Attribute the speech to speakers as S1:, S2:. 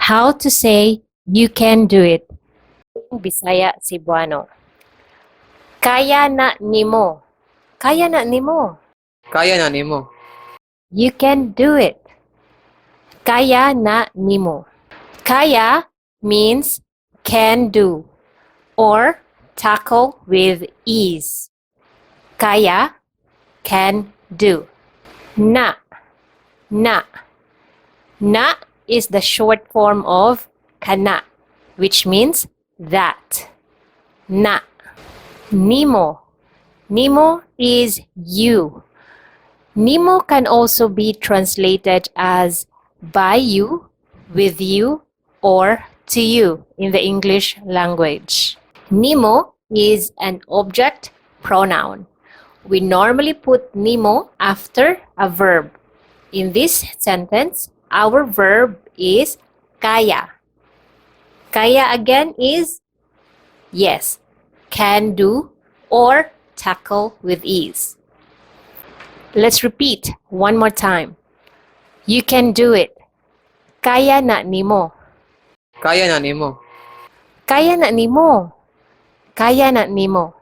S1: How to say you can do it. Bisaya-Cebuano. Kaya na nimo. Kaya na nimo.
S2: Kaya na nimo.
S1: You can do it. Kaya na nimo. Kaya means can do or tackle with ease. Kaya, can do. Na. Na. Na is the short form of kana, which means that. Na. Nimo. Nimo is you. Nimo can also be translated as by you, with you, or to you in the English language. Nimo is an object pronoun. We normally put nimo after a verb. In this sentence, our verb is kaya. Kaya again is yes, can do or tackle with ease. Let's repeat one more time. You can do it. Kaya na nimo.
S2: Kaya na nimo.
S1: Kaya na nimo. Kaya na nimo.